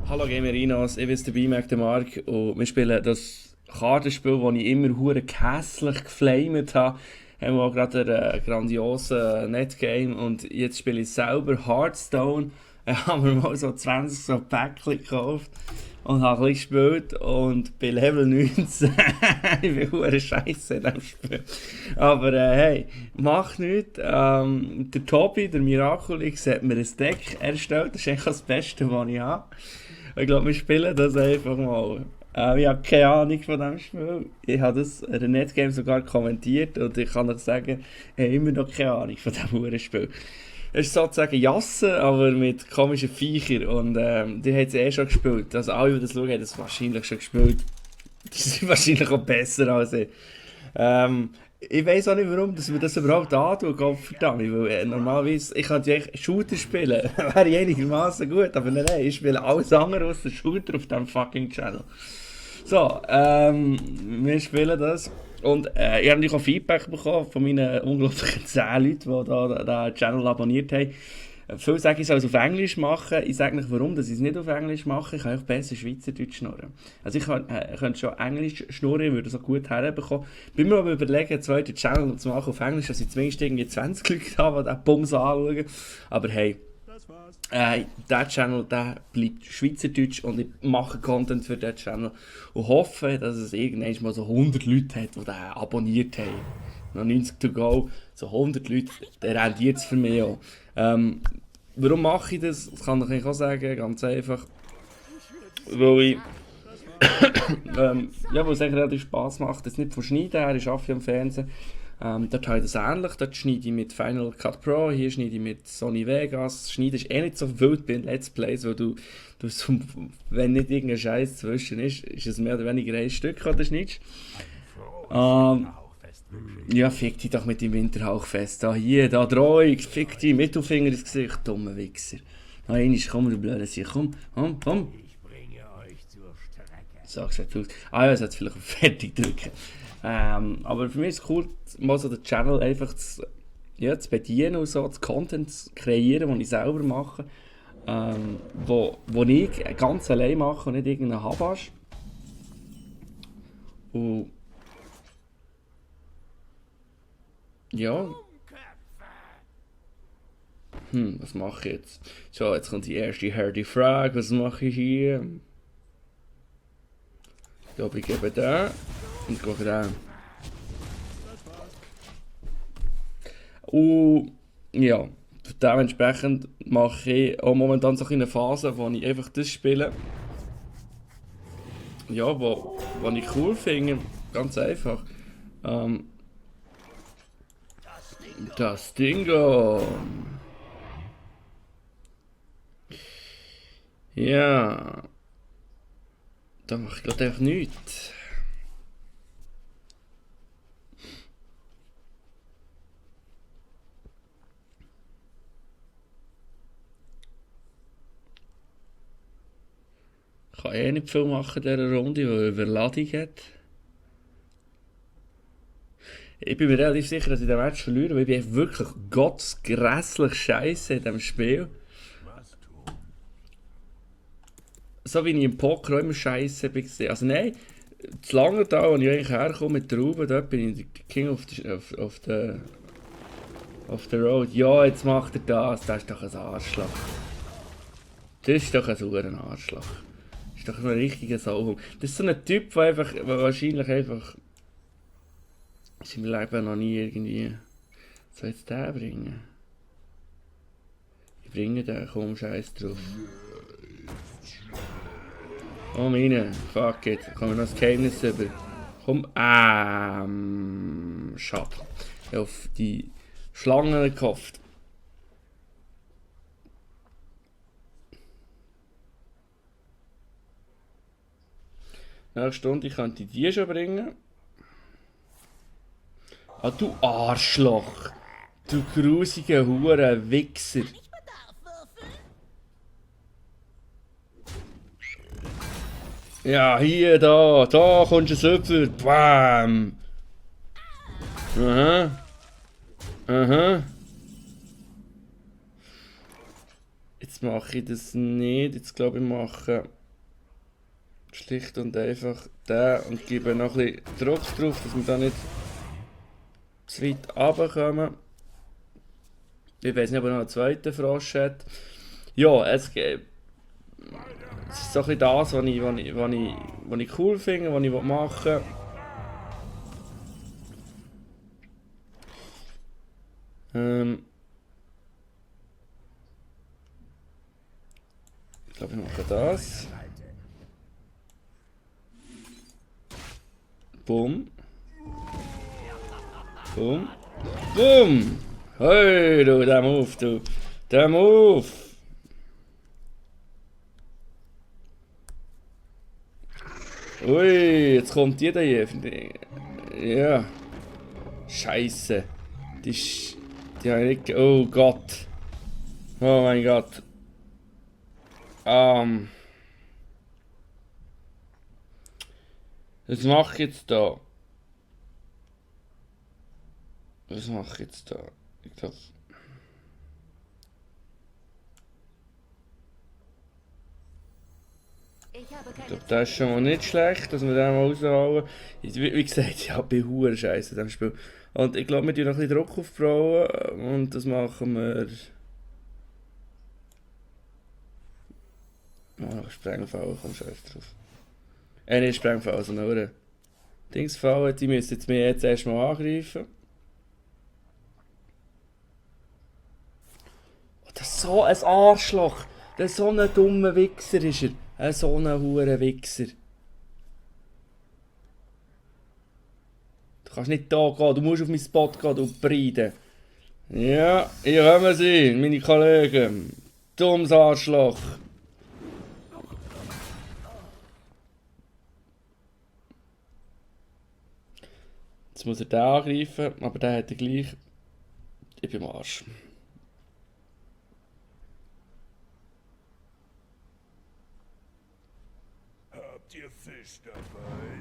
Hallo Gamerinos, ich bin der B-Mac, der Mark, und wir spielen das Kartenspiel, das ich immer hure hässlich geflamed habe. Haben wir auch gerade einen grandiosen Netgame und jetzt spiele ich selber Hearthstone. Ich habe mir mal so 20 so Päckchen gekauft und habe ein bisschen gespielt und bin Level 19. Ich bin hure scheiße in diesem Spiel. Aber hey, macht nichts. Der Tobi, der Miraculix, hat mir ein Deck erstellt. Das ist eigentlich das Beste, was ich habe. Ich glaube, wir spielen das einfach mal. Ich habe keine Ahnung von diesem Spiel. Ich habe das in der Netgame sogar kommentiert und ich kann euch sagen, ich habe immer noch keine Ahnung von diesem Hurenspiel. Es ist sozusagen Jasse, aber mit komischen Viechern und die haben es eh schon gespielt. Also alle, die das schauen, haben das wahrscheinlich schon gespielt. Die sind wahrscheinlich auch besser als ich. Ich weiß auch nicht, warum dass wir das überhaupt antun, Gottverdammt. Weil normalerweise, ich könnte ja echt Shooter spielen, wäre ich einigermaßen gut, aber nein, ich spiele alles andere als der Shooter auf diesem fucking Channel. So, wir spielen das. Und ich habe natürlich auch Feedback bekommen von meinen unglaublichen 10 Leuten, die da den Channel abonniert haben. Viele sagen, ich soll es auf Englisch machen. Ich sage nicht, warum dass ich es nicht auf Englisch mache. Ich kann auch besser Schweizerdeutsch schnurren. Also ich könnte schon Englisch schnurren, ich würde es auch gut herbekommen. Bin mir aber überlegen, einen zweiten Channel zu machen auf Englisch, dass ich zumindest irgendwie 20 Leute habe, die den Bums anschauen. Aber hey, der Channel der bleibt Schweizerdeutsch und ich mache Content für diesen Channel und hoffe, dass es irgendwann mal so 100 Leute hat, die den abonniert haben. Noch 90 to go, so 100 Leute, der rendiert es für mich auch. Warum mache ich das? Das kann ich eigentlich auch sagen, ganz einfach. Weil ich, ja, weil es eigentlich relativ Spass macht. Das nicht vom Schneiden her, ich arbeite am Fernsehen. Dort habe ich das ähnlich, dort schneide ich mit Final Cut Pro, hier schneide ich mit Sony Vegas. Schneiden ist eh nicht so wild bei Let's Plays, weil du wenn nicht irgendein Scheiß zwischen ist, ist es mehr oder weniger ein Stück, das du schneidest. Ja, fick dich doch mit dem Winterhauchfest. Da, hier, da, Drohung, fick dich, Mittelfinger ins Gesicht, dummer Wichser. Na, einmal, komm, du blöder Sieg, komm. So, sieht aus. Ah ja, ich sollte vielleicht auf Fertig drücken. Aber für mich ist es cool, mal so den Channel einfach zu bedienen und so, das Content zu kreieren, den ich selber mache. Wo ich ganz allein mache und nicht irgendeinen Habasch. Und ja. Was mache ich jetzt? So, jetzt kommt die erste harte Frage. Was mache ich hier? Ich glaube, ich gebe den und gehe den. Und ja, dementsprechend mache ich auch momentan so eine Phase, wo ich einfach das spiele. Ja, wo ich cool finde. Ganz einfach. Das Dingo. Ja. Da mache ich gerade einfach nichts. Ich kann eh nicht viel machen in dieser Runde, weil er Überladung hat. Ich bin mir relativ sicher, dass ich den Match verliere, weil ich bin wirklich gottsgrässlich scheiße in diesem Spiel. So wie ich im Poker auch immer scheiße war. Also nein, zu lange da, wo ich eigentlich herkomme mit Trauben, dort bin ich der King of the Road. Ja, jetzt macht er das. Das ist doch ein Arschloch. Das ist doch ein sauren Arschloch. Das ist doch so ein richtiger Sauhund. Das ist so ein Typ, der wahrscheinlich einfach in seinem Leben noch nie irgendwie... Was soll jetzt den bringen? Ich bringe den, komm, scheiß drauf. Oh meine, fuck it. Kommen wir noch das Geheimnis über. Komm, schade. Ich habe auf die Schlangen gehofft. Nächste Stunde könnte ich die schon bringen. Ah, du Arschloch! Du grusige Hure Wichser! Ja, hier, da kommst du ein Süpfer. Bam! Aha. Aha. Jetzt mache ich das nicht. Jetzt glaube ich mache schlicht und einfach den und gebe noch ein bisschen Druck drauf, dass wir da nicht zu weit runterkommen. Ich weiß nicht, ob er noch einen zweiten Frosch hat. Ja, es ist so ein bisschen das, was ich cool finde, was ich machen will. Ich glaube, ich mache das. Bumm. Bumm. Bumm! Hey, du, der Move, du. Der Move! Ui, jetzt kommt die da hier. Ja. Scheiße. Die habe ich nicht. Oh Gott. Oh mein Gott. Was mache ich jetzt da? Was mache ich jetzt da? Ich glaube. Ich glaube, das ist schon mal nicht schlecht, dass wir den mal rausholen. Wie gesagt, ich bin hure scheiße in diesem Spiel. Und ich glaube, wir tun noch ein bisschen Druck aufbauen und das machen wir. Oh, Sprengfall, komm scheiß drauf. Nicht Sprengfall, sondern nur eine Dingsfall. Die müssen jetzt mir jetzt erstmal angreifen. Oh, das ist so ein Arschloch. Das ist so ein dummer Wichser ist er. So ein hure Wichser. Du kannst nicht da gehen, du musst auf meinen Spot gehen, du Breide. Ja, hier kommen sie, meine Kollegen. Dummes Arschloch. Jetzt muss er den angreifen, aber der hat er gleich. Ich bin am Arsch. Habt ihr Fisch dabei?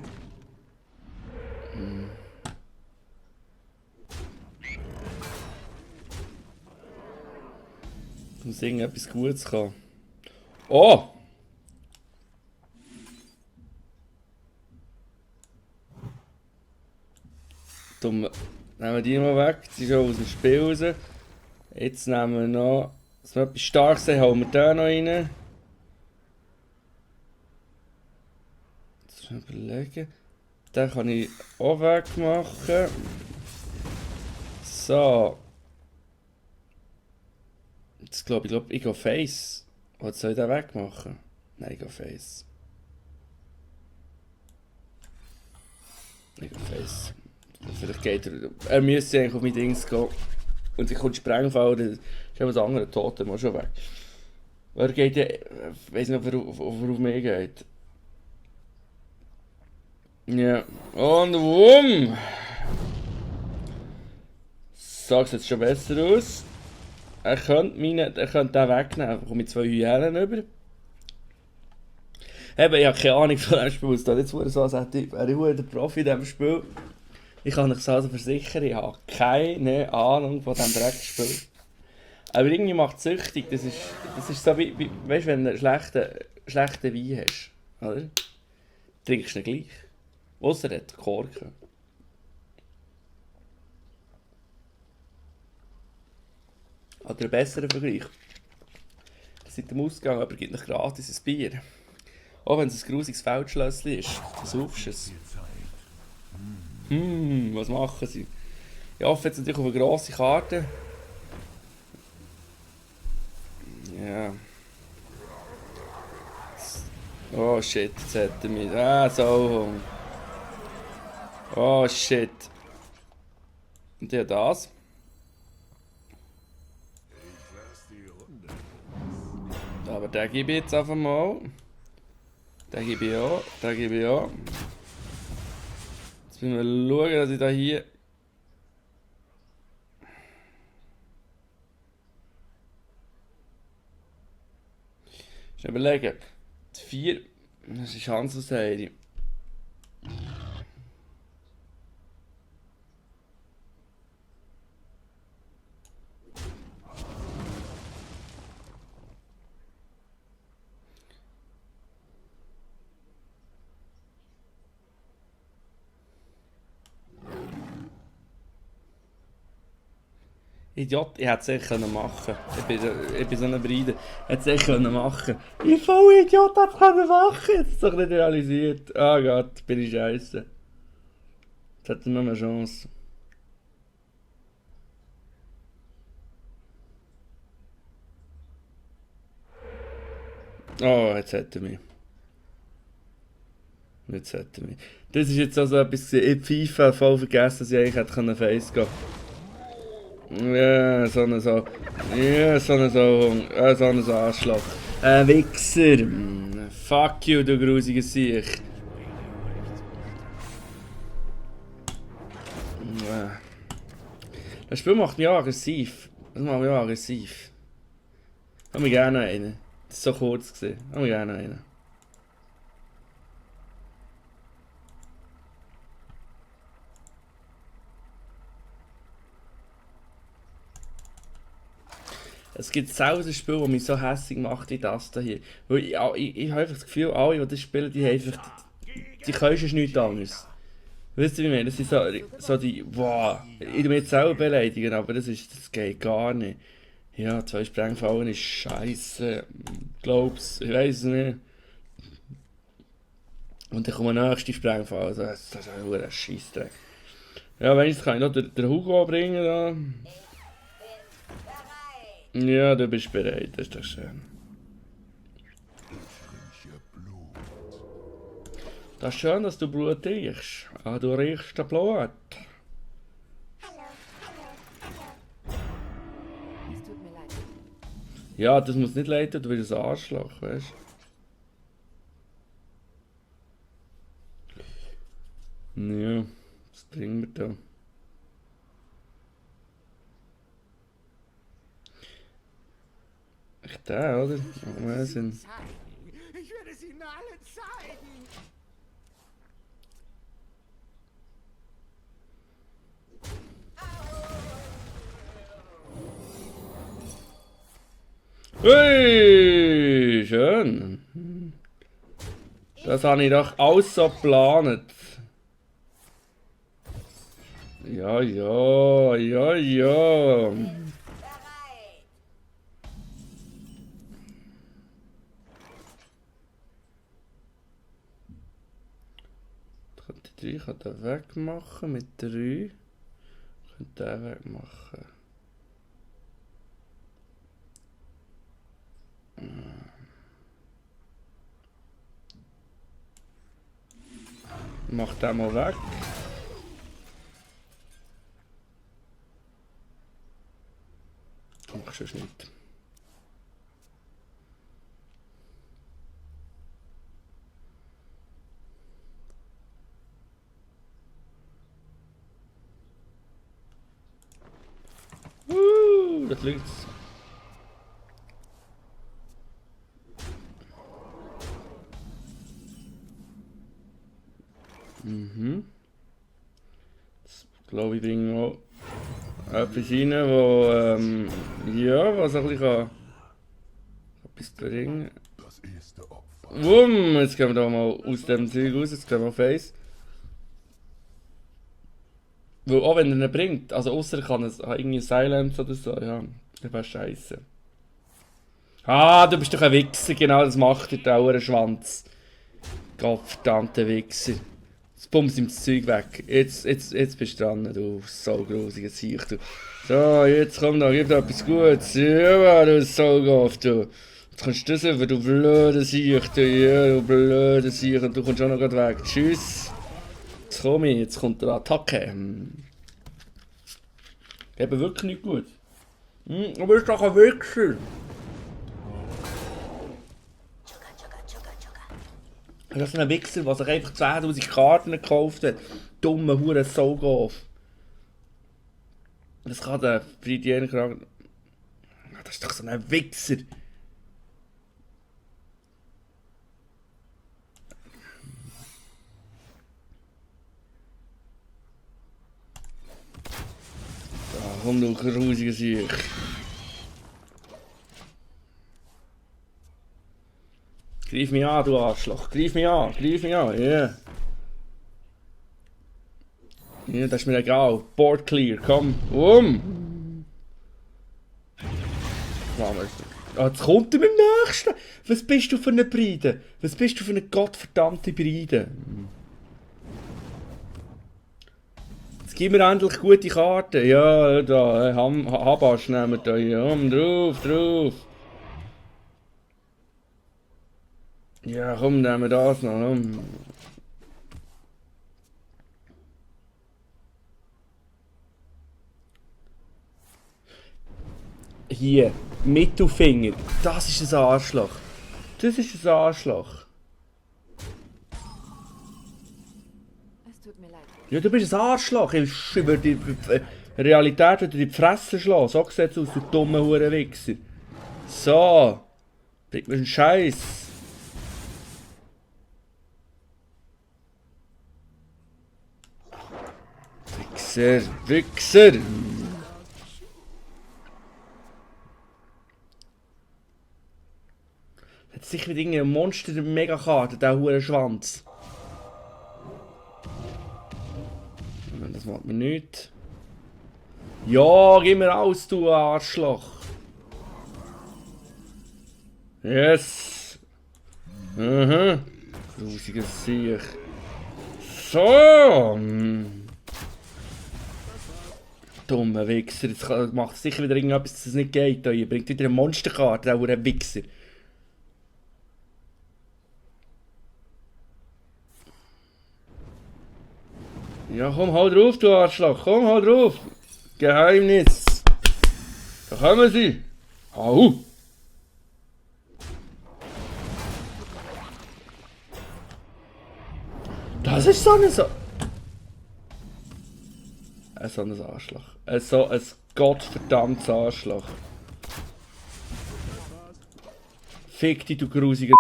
Ich muss irgendetwas Gutes kommen. Oh! Dumm. Nehmen wir die mal weg, die ist schon aus dem Spiel raus. Jetzt nehmen wir noch, dass wir etwas Starkes haben, hauen wir den noch rein. Jetzt muss ich überlegen. Den kann ich auch wegmachen. So. Jetzt glaube ich gehe Face. Oder soll ich den wegmachen? Nein, ich gehe Face. Ich gehe Face. Vielleicht geht er müsste eigentlich auf mein Dings gehen. Und ich komme Sprengfall, dann ist eben das andere Tote mal schon weg. Weil er geht ja, ich weiß nicht, ob er auf mich geht. Ja, und wumm! So sieht es schon besser aus. Er könnte den wegnehmen, ich komme mit 2 Hyänen über. Eben, ich habe keine Ahnung von diesem Spiel, es tut jetzt so, als hätte ich der Profi in diesem Spiel. Ich kann euch also versichern, ich habe keine Ahnung von diesem Dreckspiel. Aber irgendwie macht es süchtig, das ist so wie weißt du, wenn du einen schlechten Wein hast, oder? Trinkst du ihn gleich. Ausser er hat Korken. Oder einen besseren Vergleich. Seit dem Ausgang aber gibt es gratis ein Bier. Auch wenn es ein grusiges Feldschlösschen ist, saufst du es. Was machen sie? Ich hoffe jetzt natürlich auf eine grosse Karte. Ja. Oh shit, jetzt hat er mich. So. Oh shit. Und ja, das. Aber den gebe ich jetzt einfach mal. Den gebe ich auch. Den gebe ich auch. Jetzt müssen wir schauen, dass ich da hier. Ich überlege. Die 4. Das ist Hansels Heidi. Idiot, ich hätte es echt machen können. Ich bin so ein Breide. Ich hätte es echt machen können. Ich voll Idiot hätte es machen können. Jetzt ist doch nicht realisiert. Oh Gott, bin ich scheiße. Jetzt hat er noch eine Chance. Oh, jetzt hat er mich. Jetzt hat er mich. Das ist jetzt also etwas in FIFA voll vergessen, dass ich eigentlich hätte Face gehen können. Ja, so ein Arschloch. Wichser. Fuck you, du grusiger Siech. Das Spiel macht mich auch aggressiv. Das macht mich auch aggressiv. Haben wir gerne einen. Das war so kurz gesehen. Haben wir gerne einen. Es gibt selten Spiele, die mich so hässlich macht wie das hier. Weil ich habe einfach das Gefühl, alle, die das spielen, die haben einfach... Die können schon nichts anderes. Wisst ihr, wie ich meine? Das sind so die... Wow. Ich will mich jetzt selber beleidigen, aber das geht gar nicht. Ja, 2 Sprengfallen ist scheiße. Glaub's, ich weiß es nicht. Und dann kommt der nächste Sprengfall. Also, das ist ein Scheissdreck. Ja, wenigstens kann ich noch den Hugo bringen da. Ja, du bist bereit, das ist doch schön. Das ist schön, dass du Blut riechst. Ah, du riechst das Blut. Es tut mir leid. Ja, das muss nicht leiden, du bist ein Arschloch, weißt du? Ja, was bringen wir da? Echt der, oder? Oh, Wahnsinn. Ich werde es Ihnen alle zeigen. Ui, schön. Das habe ich doch alles so geplant. Ja, ja, ja, ja. Ich kann den wegmachen mit 3. Ich könnte den wegmachen. Mach den mal weg. Mach schon nicht. Das liegt's. Das glaube ich bringt auch etwas rein, wo ja, was ein bisschen etwas bringen. Das erste Opfer. Wumm, jetzt gehen wir da mal aus dem Zeug raus, jetzt gehen wir auf Face. Weil auch wenn er ihn bringt, also ausser kann es irgendwie Silence oder so, ja, das wäre scheiße. Ah, du bist doch ein Wichser, genau das macht der Dauerschwanz. Gottverdammter Wichser. Jetzt bumst ihm das Zeug weg. Jetzt bist du dran, du so grusiger Siech, du. So, jetzt komm da, gib da etwas Gutes. Ja, du Saugauf, du. Jetzt kannst du das über, du blöder Siech, du. Ja, du blöder Siech, und du kommst auch noch grad weg. Tschüss. Jetzt komm ich, jetzt kommt der Attacke. Eben wirklich nicht gut. Du bist doch ein Wichser. Das ist ein Wichser, der sich einfach 10'000 Karten gekauft hat. Dummer Hure Saugauf. Das kann der Friedrich gerade. Das ist doch so ein Wichser. Da komm du grusiger Sieg. Greif mich an, du Arschloch. Greif mich an, ja. Yeah. Ja, das ist mir egal. Board clear, komm. Jetzt kommt er mit dem nächsten. Was bist du für eine Breide? Was bist du für eine gottverdammte Breide? Jetzt gib mir endlich gute Karten. Ja, da, Habasch nehmen wir da. Ja, drauf. Ja, komm, nehmen wir das noch. Hier, Mittelfinger. Das ist ein Arschloch. Das ist ein Arschloch. Es tut mir leid. Ja, du bist ein Arschloch. Ich über die Realität würde dir die Fresse schlagen. So sieht es aus, du dummer Hurenwichser. So. Bringt mir einen Scheiß. Wichser. Hat sicher wieder irgendein Monster Megakarte, der Hurenschwanz. Das macht mir nichts. Ja, gib mir aus, du Arschloch. Yes. Grusiges Sieg. So. Dummer Wichser. Jetzt macht sicher wieder irgendetwas, dass es nicht geht. Ihr bringt wieder eine Monsterkarte, auch ein Wichser. Ja, komm, hau drauf, du Arschloch. Komm, hau drauf. Geheimnis. Da kommen sie. Hau. Das ist so ein Arschloch. So ein gottverdammtes Arschloch. Fick dich, du grusiger.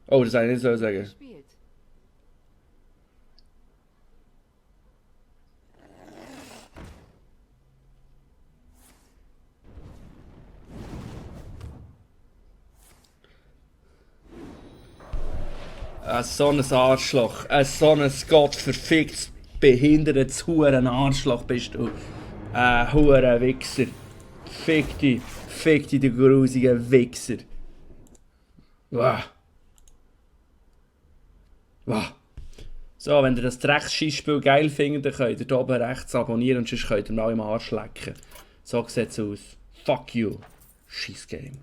Oh, das soll ich nicht so sagen. Spielt. So ein Arschloch. So ein gottverficktes, behindertes Huren-Arschloch bist du. Huren-Wichser. Fick dich, du grusige Wichser. Wow. So, wenn ihr das Drecksschissspiel geil findet, dann könnt ihr hier oben rechts abonnieren und sonst könnt ihr mal im Arsch lecken. So sieht's aus. Fuck you. Schissgame.